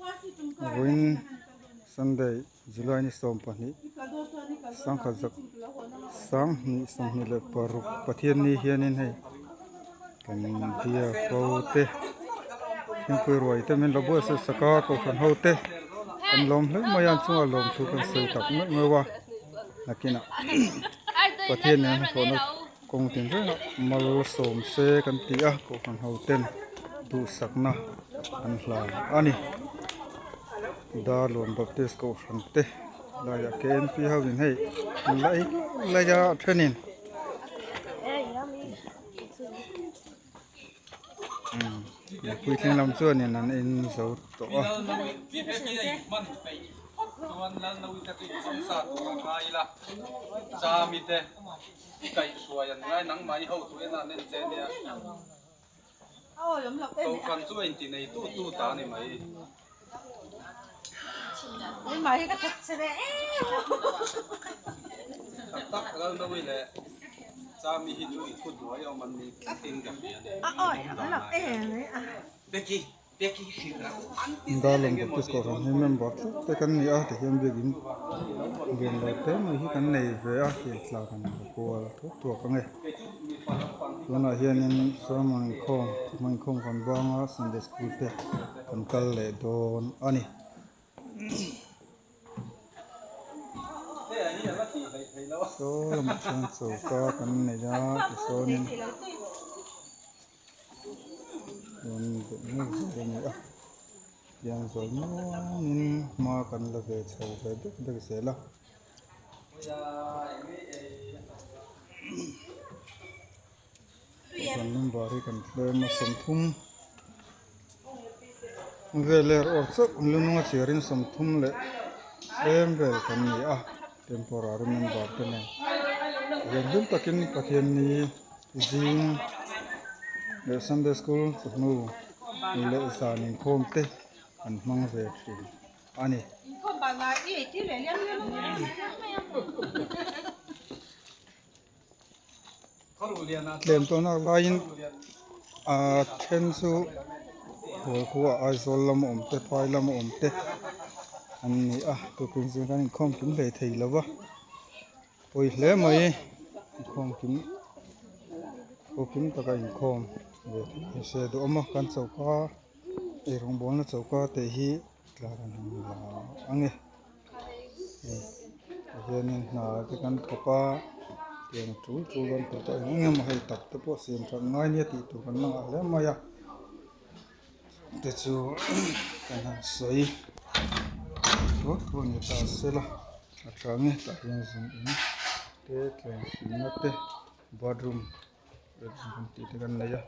Vawiin Sunday July ni 12 sangkhat zak sanghnih 25 Pathianni hianin hei kan biak ho te thingpui ruai te min lo buatsaih sak a kohhran ho te an lawm hle mai a an chungah lawmthu kan sawi tak meuh meuh a nakinah Pathian nen hnathawhna kawng tin rengah malsawm se kan ti a kohhran ho ten duhsakna an hlan a ni Darlawn Baptist kohhran te laiah K N P ho in hei an la ei lai a thenin. Puitling lam chuanin an en zo tawh a. Darlawn Baptist Kohhran hi member tluk te kan ni a tihian biakin lian lo te mai hi kan nei ve a hei tla kan la kual thuak thuak ang e tunah hianin sermon inkhawm chawhma inkhawm kan bang a Sunday school te kan kal leh dawn a ni. Saw lamah chuan choka kan nei a tisawnin rawn beh mek zel a ni a tiang zawi muangin hma kan la ve chho ve deuh deuh zel a. Kohhran member hi kan tlem a 30 vel er awr chauh an lu nunga chhiarin 30 leh tlem vel kan ni a temporary member te nen tihian hlim takin Pathianni zing leh Sunday school chawhnu leh zan inkhawm te an hmang ve thin a ni. Tlem tawh nak laiin aa then chu hawi khuaah Aizawl lama awm te phai lama awm te an ni a tukin zing khan inkhawm kim hlei thei lo va pawi hle mai inkhawm kim aw kim taka inkhawm ve theih hi se duhawm a kan choka eirawngbawlna choka te hi tlar an han la ang e. Hei tah hianin hna te kan thawk a tiang tul tul kan thawk a eng eng emaw hei tak te pawh siam that ngai nia tih tur kan la ngah hle mai a te chu kan han sawi thuak thuak a ni ta sela a tha nge tah hian zun in te thleng hlimna te bathroom tih te kan nei a.